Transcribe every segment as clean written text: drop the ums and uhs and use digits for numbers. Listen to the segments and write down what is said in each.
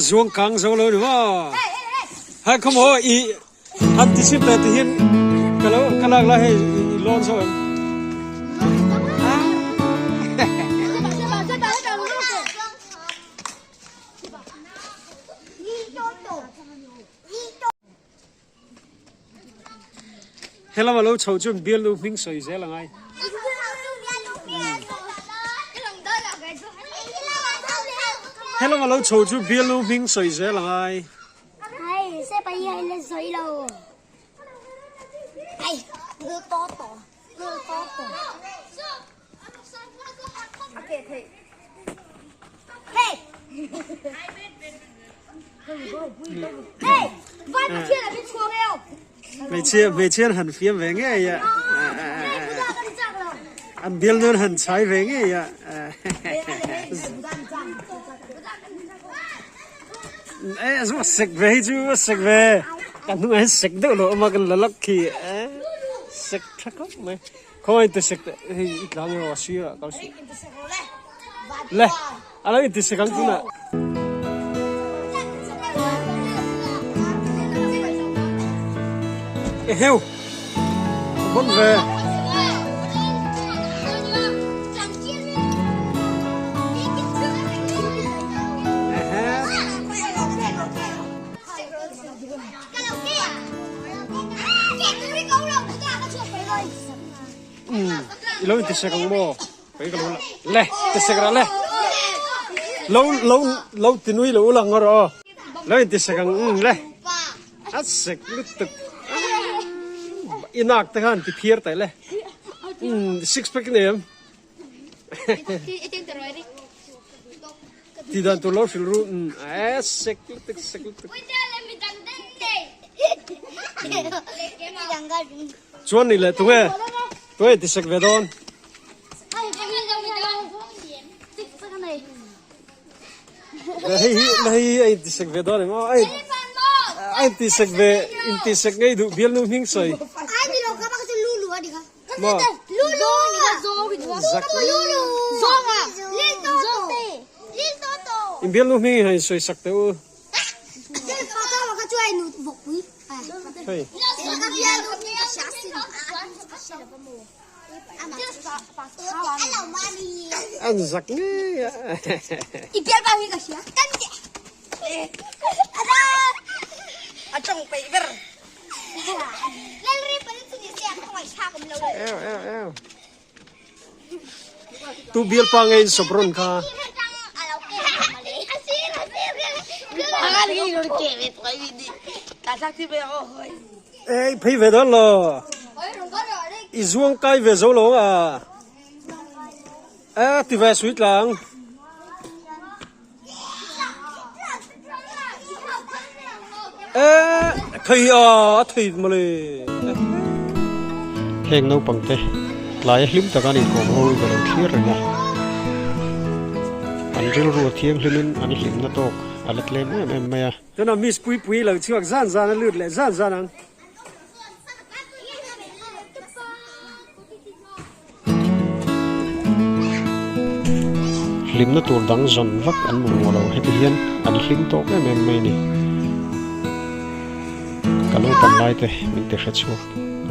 Zuang kang zo lo ni maw? Hai khaw maw i han ti chim ta ti hian ka lo ka lak lai hei i lawn zo em? Helama lo chho chuan bialnu hming sawi zel a ngai. Helama lo chho chu bialnu hming sawi zel a ngai. Hmeichhia hmeichhia an han fiam ve ngei a an bial nun han chhai ve ngei a e a sek ve hi chu a sek ve kan hnungah hian sek deuh lo awm a kan la lak khi sek tha khawp mai. Khawi inti sek teh hei i tlan emaw a sir ah kal suh. Le a lo inti sek ang tunah. Eheu a bon ve. I lo inti sek ang maw? Kei ka lo la. Le, ti sek rah le. Lo lo lo ti nui lo ulang ngawr aw. Lo inti sek ang um le. A sek lutuk. I nak te khan ti phiar tai le. Um six pack nei em. Ti dan tur lo hrilh ru e sek lutuk sek lutuk. Chuan ni leh tunge tunge ti sek ve dawn. Hei hi hei hi a inti sek ve dawn em aw a a inti sek ve inti sek ngei duh bialnu hming sawi. Maw? Zak. In bialnu hming hi han insawi sak teh u. Hei. An zak ngei a. Eo eo eo. Tu bialpa nge in sawp rawn kha. Ei phei ve dawn lo. I zuang kai ve zo lo a. E ti ve sui tlang. E thei a a thei mawle. Heng naupang te tlai a hlim taka an inkawm ho i va lo thlir reng a, an rilru a thianghlimin an hlimna tawk a la tlem em em mai a. Tunah Miss Puipui lo chhuak zan zan a lut leh zan zan ang. Hlimna tur dang zawn vak an mamawh lo heti hian an hlim tawk em em mai a ni. Ka naupan lai te min ti hre chhuak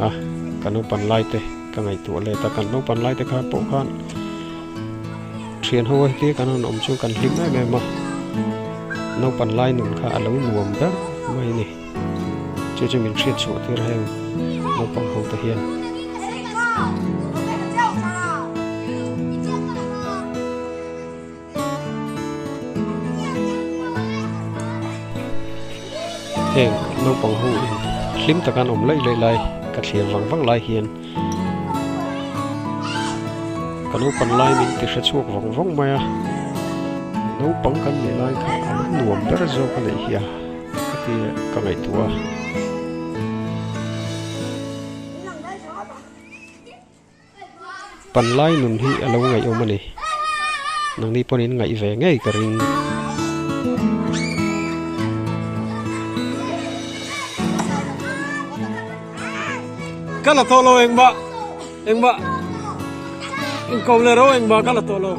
a, ka naupan lai te ka ngaihtuah let a, kan naupan lai te kha pawh khan thian ho a heti kan han awm chu kan hlim em em a, naupan lai nun kha a lo nuam ber mai a ni. Chu chu min hriat chhuah tir heng naupang ho te hian. Heng naupang ho in hlim taka an awm laih laih lai ka thlir vang vang lai hian ka naupang lai min ti hre chhuak vawng vawng mai a, naupang kan nih lai kha a lo nuam ber zawk a neih hi a. Ka ti ka ngaihtuah a. Panlai nun hi a lo ngaihawm a ni. Nangni pawn in ngaih ve ngei ka ring. Ka la tawh lo engmah engmah inko leh ro engmah ka la tawh lo.